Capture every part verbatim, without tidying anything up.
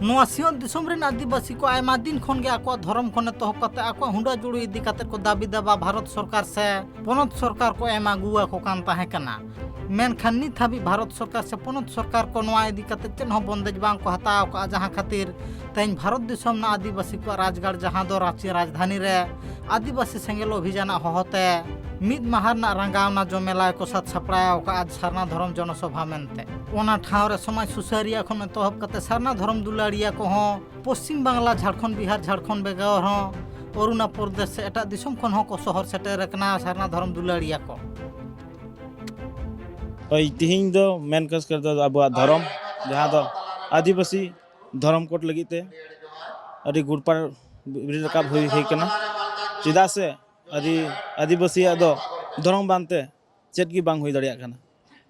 ᱱᱚᱣᱟ ᱥᱤᱧᱚᱛ ᱫᱤᱥᱚᱢ ᱨᱮᱱ ᱟᱹᱫᱤᱵᱟᱹᱥᱤ ᱠᱚ ᱟᱭᱢᱟ ᱫᱤᱱ ᱠᱷᱚᱱ ᱜᱮ ᱟᱠᱚᱣᱟᱜ ᱫᱷᱚᱨᱚᱢ ᱠᱷᱚᱱ ᱮᱛᱚᱦᱚᱵ ᱠᱟᱛᱮ ᱟᱠᱚᱣᱟᱜ ᱦᱩᱰᱟᱹ ᱡᱩᱲᱩ ᱤᱫᱤ ᱠᱟᱛᱮ ᱠᱚ ᱫᱟᱹᱵᱤ ᱫᱟᱵᱟ ᱵᱷᱟᱨᱚᱛ ᱥᱚᱨᱠᱟᱨ ᱥᱮ ᱯᱚᱱᱚᱛ ᱥᱚᱨᱠᱟᱨ ᱠᱚ ᱮᱢ ᱟᱹᱜᱩ ᱟᱠᱚ ᱠᱟᱱ ᱛᱟᱦᱮᱸ ᱠᱟᱱᱟ᱾ ᱢᱮᱱᱠᱷᱟᱱ ᱱᱤᱛ ᱦᱟᱹᱵᱤᱡ ᱵᱷᱟᱨᱚᱛ ᱥᱚᱨᱠᱟᱨ ᱥᱮ ᱯᱚᱱᱚᱛ ᱥᱚᱨᱠᱟᱨ ᱠᱚ ᱱᱚᱣᱟ ᱤᱫᱤ ᱠᱟᱛᱮ ᱪᱮᱫ ᱦᱚᱸ ᱵᱚᱱᱫᱮᱡ ᱵᱟᱝ ᱠᱚ ᱦᱟᱛᱟᱣ ᱟᱠᱟᱫᱼᱟ, ᱡᱟᱦᱟᱸ ᱠᱷᱟᱹᱛᱤᱨ ᱛᱮᱦᱮᱧ ᱵᱷᱟᱨᱚᱛ ᱫᱤᱥᱚᱢ ᱨᱮᱱᱟᱜ ᱟᱹᱫᱤᱵᱟᱹᱥᱤ ᱠᱚᱣᱟᱜ ᱨᱟᱡᱽᱜᱟᱲ, ᱡᱟᱦᱟᱸ ᱫᱚ ᱨᱟᱸᱪᱤ ᱨᱟᱡᱽᱫᱷᱟᱱᱤ ᱨᱮ ᱟᱹᱫᱤᱵᱟᱹᱥᱤ ᱥᱮᱸᱜᱮᱞ ᱚᱵᱷᱤᱡᱟᱱᱟᱜ ᱦᱚᱦᱚᱛᱮ ᱢᱤᱫ ᱢᱟᱦᱟ ᱨᱮᱱᱟᱜ ᱨᱟᱸᱜᱟᱣᱱᱟ ᱡᱚᱢᱮᱞᱟᱭ ᱠᱚ ᱥᱟᱛ ᱥᱟᱯᱲᱟᱣ ᱟᱠᱟᱫᱼᱟ ᱥᱟᱨᱱᱟ ᱫᱷᱚᱨᱚᱢ ᱡᱚᱱᱚᱥᱚᱵᱷᱟ ᱢᱮᱱᱛᱮ᱾ ᱚᱱᱟ ᱴᱷᱟᱶ ᱨᱮ ᱥᱚᱢᱟᱡᱽ ᱥᱩᱥᱟᱹᱨᱤᱭᱟᱹ ᱠᱷᱚᱱ ᱮᱛᱚᱦᱚᱵ ᱠᱟᱛᱮ ᱥᱟᱨᱱᱟ ᱫᱷᱚᱨᱚᱢ ᱫᱩᱞᱟᱹᱲᱤᱭᱟᱹ ᱠᱚᱦᱚᱸ ᱯᱚᱥᱪᱤᱢ ᱵᱟᱝᱞᱟ, ᱡᱷᱟᱲᱠᱷᱚᱸᱰ, ᱵᱤᱦᱟᱨ, ᱡᱷᱟᱲᱠᱷᱚᱸᱰ ᱵᱮᱜᱚᱨ ᱦᱚᱸ ᱚᱨᱩᱱᱟ ᱯᱨᱚᱫᱮᱥ ᱥᱮ ᱮᱴᱟᱜ ᱫᱤᱥᱚᱢ ᱠᱷᱚᱱ ᱦᱚᱸ ᱠᱚ ᱥᱚᱦᱚᱨ ᱥᱮᱴᱮᱨ ᱟᱠᱟᱱᱟ ᱥᱟᱨᱱᱟ ᱫᱷᱚᱨᱚᱢ ᱫᱩᱞᱟᱹᱲᱤᱭᱟᱹ ᱠᱚ᱾ ᱦᱳᱭ, ᱛᱤᱦᱤᱧ ᱫᱚ ᱢᱮᱱ ᱠᱷᱟᱥ ᱠᱟᱨ ᱫᱚ ᱟᱵᱚᱣᱟᱜ ᱫᱷᱚᱨᱚᱢ, ᱡᱟᱦᱟᱸ ᱫᱚ ᱟᱹᱫᱤᱵᱟᱹᱥᱤ ᱫᱷᱚᱨᱚᱢ ᱠᱳᱰ ᱞᱟᱹᱜᱤᱫ ᱛᱮ ᱟᱹᱰᱤ ᱜᱩᱲᱯᱟᱲ ᱵᱤᱨᱤᱫ ᱨᱟᱠᱟᱵ ᱦᱩᱭ, ᱦᱩᱭ ᱠᱟᱱᱟ᱾ ᱪᱮᱫᱟᱜ ᱥᱮ ᱟᱹᱫᱤ-, ᱟᱹᱫᱤᱵᱟᱹᱥᱤᱭᱟᱜ ᱫᱚ ᱫᱷᱚᱨᱚᱢ ᱵᱟᱝᱛᱮ ᱪᱮᱫ ᱜᱮ ᱵᱟᱝ ᱦᱩᱭ ᱫᱟᱲᱮᱭᱟᱜ ᱠᱟᱱᱟ,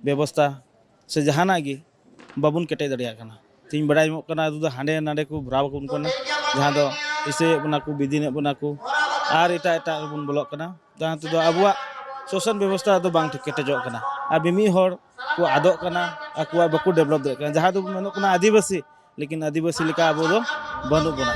ᱵᱮᱵᱚᱥᱛᱷᱟ ᱥᱮ ᱡᱟᱦᱟᱱᱟᱜ ᱜᱮ ᱵᱟᱵᱚᱱ ᱠᱮᱴᱮᱡ ᱫᱟᱲᱮᱭᱟᱜ ᱠᱟᱱᱟ᱾ ᱛᱤᱦᱤᱧ ᱵᱟᱲᱟᱭ ᱧᱟᱢᱚᱜ ᱠᱟᱱᱟ, ᱟᱵᱚ ᱫᱚ ᱦᱟᱸᱰᱮ ᱱᱟᱰᱮ ᱠᱚ ᱵᱷᱚᱨᱟᱣ ᱟᱵᱚᱱ ᱠᱟᱱᱟ, ᱡᱟᱦᱟᱸ ᱫᱚ ᱤᱥᱟᱹᱭᱮᱫ ᱵᱚᱱᱟ ᱠᱚ, ᱵᱤᱫᱤᱱᱮᱫ ᱵᱚᱱᱟ ᱠᱚ, ᱟᱨ ᱮᱴᱟᱜ ᱮᱴᱟᱜ ᱨᱮᱵᱚᱱ ᱵᱚᱞᱚᱜ ᱠᱟᱱᱟ, ᱡᱟᱦᱟᱸ ᱛᱮᱫᱚ ᱟᱵᱚᱣᱟᱜ ᱥᱳᱥᱟᱱ ᱵᱮᱵᱚᱥᱛᱷᱟ ᱫᱚ ᱵᱟᱝ ᱴᱷᱤᱠ ᱠᱮᱴᱮᱡᱚᱜ ᱠᱟᱱᱟ᱾ ᱟᱨ ᱢᱤᱢᱤᱫ ᱦᱚᱲ ᱠᱚ ᱟᱫᱚᱜ ᱠᱟᱱᱟ, ᱟᱠᱚᱣᱟᱜ ᱵᱟᱠᱚ ᱰᱮᱵᱷᱞᱚᱯ ᱫᱟᱲᱮᱭᱟᱜ ᱠᱟᱱᱟ, ᱡᱟᱦᱟᱸ ᱫᱚᱵᱚᱱ ᱢᱮᱱᱚᱜ ᱠᱟᱱᱟ ᱟᱹᱫᱤᱵᱟᱹᱥᱤ, ᱞᱮᱠᱤᱱ ᱟᱹᱫᱤᱵᱟᱹᱥᱤ ᱞᱮᱠᱟ ᱟᱵᱚ ᱫᱚ ᱵᱟᱹᱱᱩᱜ ᱵᱚᱱᱟ᱾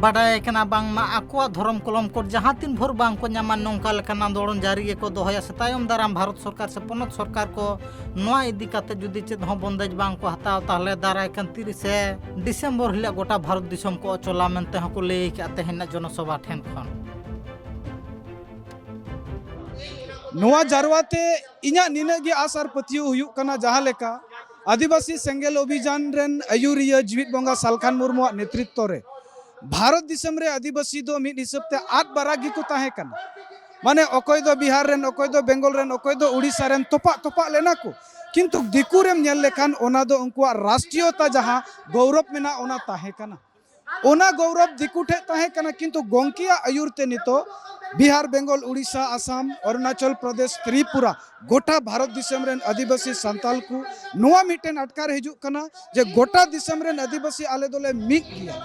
ᱵᱟᱰᱟᱭ ᱠᱟᱱᱟ ᱵᱟᱝᱢᱟ ᱟᱠᱚᱣᱟᱜ ᱫᱷᱚᱨᱚᱢ ᱠᱚᱞᱚᱢ ᱠᱳᱰ ᱡᱟᱦᱟᱸ ᱛᱤᱱ ᱵᱷᱳᱨ ᱵᱟᱝ ᱠᱚ ᱧᱟᱢᱟ, ᱱᱚᱝᱠᱟ ᱞᱮᱠᱟᱱ ᱟᱱᱫᱳᱲᱚᱱ ᱡᱟᱹᱨᱤ ᱜᱮᱠᱚ ᱫᱚᱦᱚᱭᱟ ᱥᱮ ᱛᱟᱭᱚᱢ ᱫᱟᱨᱟᱢ ᱵᱷᱟᱨᱚᱛ ᱥᱚᱨᱠᱟᱨ ᱥᱮ ᱯᱚᱱᱚᱛ ᱥᱚᱨᱠᱟᱨ ᱠᱚ ᱱᱚᱣᱟ ᱤᱫᱤ ᱠᱟᱛᱮ ᱡᱩᱫᱤ ᱪᱮᱫ ᱦᱚᱸ ᱵᱚᱱᱫᱮᱡ ᱵᱟᱝ ᱠᱚ ᱦᱟᱛᱟᱣᱟ, ᱛᱟᱦᱚᱞᱮ ᱫᱟᱨᱟᱭ ᱠᱟᱱ ᱛᱤᱨᱤᱥᱮ ᱰᱤᱥᱮᱢᱵᱚᱨ ᱦᱤᱞᱳᱜ ᱜᱚᱴᱟ ᱵᱷᱟᱨᱚᱛ ᱫᱤᱥᱚᱢ ᱠᱚ ᱚᱪᱚᱞᱟ ᱢᱮᱱᱛᱮ ᱦᱚᱸᱠᱚ ᱞᱟᱹᱭ ᱠᱟᱜᱼᱟ ᱛᱮᱦᱮᱧᱟᱜ ᱡᱚᱱᱚᱥᱚᱵᱷᱟ ᱴᱷᱮᱱ ᱠᱷᱚᱱ᱾ ᱱᱚᱣᱟ ᱡᱟᱨᱣᱟ ᱛᱮ ᱤᱧᱟᱹᱜ ᱱᱤᱱᱟᱹᱜ ᱜᱮ ᱟᱥ ᱟᱨ ᱯᱟᱹᱛᱭᱟᱹᱣ ᱦᱩᱭᱩᱜ ᱠᱟᱱᱟ, ᱡᱟᱦᱟᱸ ᱞᱮᱠᱟ ᱟᱹᱫᱤᱵᱟᱹᱥᱤ ᱥᱮᱸᱜᱮᱞ ᱚᱵᱷᱤᱡᱟᱱ ᱨᱮᱱ ᱟᱹᱭᱩᱨᱤᱭᱟᱹ ᱡᱤᱣᱤᱫ ᱵᱚᱸᱜᱟ ᱥᱟᱞᱠᱷᱟᱱ ᱢᱩᱨᱢᱩᱣᱟᱜ ᱱᱮᱛᱨᱤᱛᱛᱚ ᱨᱮ ᱵᱷᱟᱨᱚᱛ ᱫᱤᱥᱚᱢ ᱨᱮ ᱟᱹᱫᱤᱵᱟᱹᱥᱤ ᱫᱚ ᱢᱤᱫ ᱦᱤᱥᱟᱹᱵ ᱛᱮ ᱟᱫ ᱵᱟᱨᱟᱜ ᱜᱮᱠᱚ ᱛᱟᱦᱮᱸ ᱠᱟᱱᱟ᱾ ᱢᱟᱱᱮ ᱚᱠᱚᱭ ᱫᱚ ᱵᱤᱦᱟᱨ ᱨᱮᱱ, ᱚᱠᱚᱭ ᱫᱚ ᱵᱮᱝᱜᱚᱞ ᱨᱮᱱ, ᱚᱠᱚᱭ ᱫᱚ ᱩᱲᱤᱥᱥᱟ ᱨᱮᱱ, ᱛᱚᱯᱟᱜ ᱛᱚᱯᱟᱜ ᱞᱮᱱᱟ ᱠᱚ᱾ ᱠᱤᱱᱛᱩ ᱫᱤᱠᱩ ᱨᱮᱢ ᱧᱮᱞ ᱞᱮᱠᱷᱟᱱ ᱚᱱᱟ ᱫᱚ ᱩᱱᱠᱩᱣᱟᱜ ᱨᱟᱥᱴᱨᱤᱭᱚᱛᱟ ᱡᱟᱦᱟᱸ ᱜᱚᱣᱨᱚᱵ ᱢᱮᱱᱟᱜ, ᱚᱱᱟ ᱛᱟᱦᱮᱸ ᱠᱟᱱᱟ᱾ ᱚᱱᱟ ᱜᱚᱣᱨᱚᱵ ᱫᱤᱠᱩ ᱴᱷᱮᱡ ᱛᱟᱦᱮᱸ ᱠᱟᱱᱟ, ᱠᱤᱱᱛᱩ ᱜᱚᱝᱠᱮᱭᱟᱜ ᱟᱹᱭᱩᱨ ᱛᱮ ᱱᱤᱛᱚᱜ ᱵᱤᱦᱟᱨ, ᱵᱮᱝᱜᱚᱞ, ᱩᱲᱤᱥᱥᱟ, ᱟᱥᱟᱢ, ᱚᱨᱩᱱᱟᱪᱚᱞ ᱯᱨᱚᱫᱮᱥ, ᱛᱨᱤᱯᱩᱨᱟ, ᱜᱚᱴᱟ ᱵᱷᱟᱨᱚᱛ ᱫᱤᱥᱚᱢ ᱨᱮᱱ ᱟᱹᱫᱤᱵᱟᱹᱥᱤ ᱥᱟᱱᱛᱟᱞ ᱠᱚ ᱱᱚᱣᱟ ᱢᱤᱫᱴᱮᱱ ᱟᱴᱠᱟᱨ ᱦᱤᱡᱩᱜ ᱠᱟᱱᱟ ᱡᱮ ᱜᱚᱴᱟ ᱫᱤᱥᱚᱢ ᱨᱮᱱ ᱟᱹᱫᱤᱵᱟᱹᱥᱤ ᱟᱞᱮ ᱫᱚᱞᱮ ᱢᱤᱫ ᱜᱮᱭᱟ᱾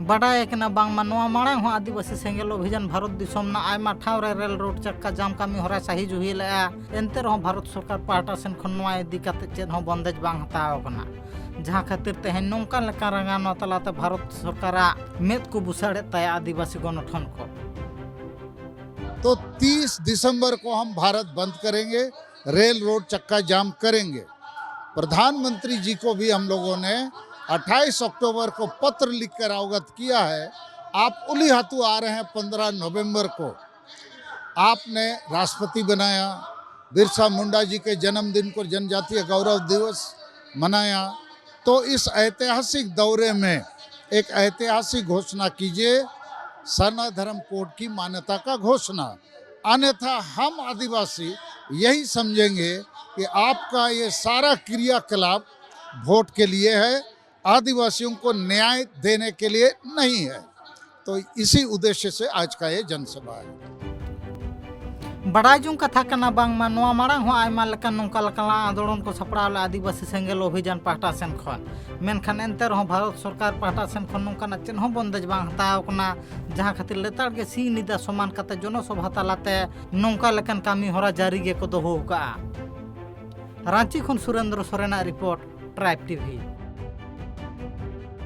ᱵᱟᱰᱟᱭ ᱟᱠᱟᱱᱟ ᱵᱟᱝᱢᱟ ᱱᱚᱣᱟ ᱢᱟᱲᱟᱝ ᱦᱚᱸ ᱟᱹᱫᱤᱵᱟᱹᱥᱤ ᱥᱮᱸᱜᱮᱞ ᱚᱵᱷᱤᱡᱟᱱ ᱵᱷᱟᱨᱚᱛ ᱫᱤᱥᱚᱢ ᱨᱮᱱᱟᱜ ᱟᱭᱢᱟ ᱴᱷᱟᱶ ᱨᱮ ᱨᱮᱞ ᱨᱳᱰ ᱪᱟᱠᱟ ᱡᱟᱢ ᱠᱟᱹᱢᱤ ᱦᱚᱨᱟ ᱥᱟᱹᱦᱤ ᱡᱩᱦᱤ ᱞᱮᱫᱼᱟ᱾ ᱮᱱᱛᱮ ᱨᱮᱦᱚᱸ ᱵᱷᱟᱨᱚᱛ ᱥᱚᱨᱠᱟᱨ ᱯᱟᱦᱴᱟ ᱥᱮᱱ ᱠᱷᱚᱱ ᱱᱚᱣᱟ ᱤᱫᱤ ᱠᱟᱛᱮ ᱪᱮᱫ ᱦᱚᱸ ᱵᱚᱱᱫᱮᱡ ᱵᱟᱝ ᱦᱟᱛᱟᱣ ᱟᱠᱟᱱᱟ, ᱡᱟᱦᱟᱸ ᱠᱷᱟᱹᱛᱤᱨ ᱛᱮᱦᱮᱧ ᱱᱚᱝᱠᱟᱱ ᱞᱮᱠᱟᱱ ᱨᱟᱸᱜᱟᱣᱱᱟ ᱛᱟᱞᱟᱛᱮ ᱵᱷᱟᱨᱚᱛ ᱥᱚᱨᱠᱟᱨᱟᱜ ᱢᱮᱫ ᱠᱚ ᱵᱩᱥᱟᱹᱲᱮᱫ ᱛᱟᱭᱟ ᱟᱹᱫᱤᱵᱟᱹᱥᱤ ᱜᱚᱱᱚᱴᱷᱚᱱ ᱠᱚ᱾ तो तीस दिसंबर को हम भारत बंद करेंगे, रेल रोड चक्का जाम करेंगे। प्रधानमंत्री जी को भी हम लोगों ने अट्ठाईस अक्टूबर को पत्र लिखकर अवगत किया है। आप उली हाथू आ रहे हैं पंद्रह नवंबर को। आपने राष्ट्रपति बनाया, बिरसा मुंडा जी के जन्मदिन को जनजातीय गौरव दिवस मनाया। तो इस ऐतिहासिक दौरे में एक ऐतिहासिक घोषणा कीजिए, सरना धर्म कोड की मान्यता का घोषणा। अन्यथा हम आदिवासी यही समझेंगे कि आपका ये सारा क्रियाकलाप वोट के लिए है, आदिवासियों को न्याय देने के लिए नहीं है। तो इसी उद्देश्य से आज का ये जनसभा है। ᱵᱟᱰᱟᱭ ᱡᱚᱝ ᱠᱟᱛᱷᱟ ᱠᱟᱱᱟ ᱵᱟᱝᱢᱟ ᱱᱚᱣᱟ ᱢᱟᱲᱟᱝ ᱦᱚᱸ ᱟᱭᱢᱟ ᱞᱮᱠᱟᱱ ᱱᱚᱝᱠᱟ ᱞᱮᱠᱟᱱ ᱟᱸᱫᱳᱲᱚᱱ ᱠᱚ ᱥᱟᱯᱲᱟᱣ ᱞᱮᱫ ᱟᱹᱫᱤᱵᱟᱹᱥᱤ ᱥᱮᱸᱜᱮᱞ ᱚᱵᱷᱤᱡᱟᱱ ᱯᱟᱦᱴᱟ ᱥᱮᱱ ᱠᱷᱚᱱ᱾ ᱢᱮᱱᱠᱷᱟᱱ ᱮᱱᱛᱮ ᱨᱮᱦᱚᱸ ᱵᱷᱟᱨᱚᱛ ᱥᱚᱨᱠᱟᱨ ᱯᱟᱦᱴᱟ ᱥᱮᱱ ᱠᱷᱚᱱ ᱱᱚᱝᱠᱟᱱᱟᱜ ᱪᱮᱫ ᱦᱚᱸ ᱵᱚᱱᱫᱮᱡ ᱵᱟᱝ ᱦᱟᱛᱟᱣ ᱟᱠᱟᱱᱟ, ᱡᱟᱦᱟᱸ ᱠᱷᱟᱹᱛᱤᱨ ᱞᱮᱛᱟᱲ ᱜᱮ ᱥᱤᱧ ᱧᱤᱫᱟᱹ ᱥᱚᱢᱟᱱ ᱠᱟᱛᱮ ᱡᱚᱱᱚᱥᱚᱵᱷᱟ ᱛᱟᱞᱟᱛᱮ ᱱᱚᱝᱠᱟ ᱞᱮᱠᱟᱱ ᱠᱟᱹᱢᱤ ᱦᱚᱨᱟ ᱡᱟᱹᱨᱤ ᱜᱮᱠᱚ ᱫᱚᱦᱚ ᱟᱠᱟᱫᱼᱟ᱾ ᱨᱟᱸᱪᱤ ᱠᱷᱚᱱ ᱥᱩᱨᱮᱱᱫᱨᱚ ᱥᱚᱨᱮᱱᱟᱜ ᱨᱤᱯᱳᱨᱴ, ᱴᱨᱟᱭᱤᱵᱽ ᱴᱤᱵᱷᱤ᱾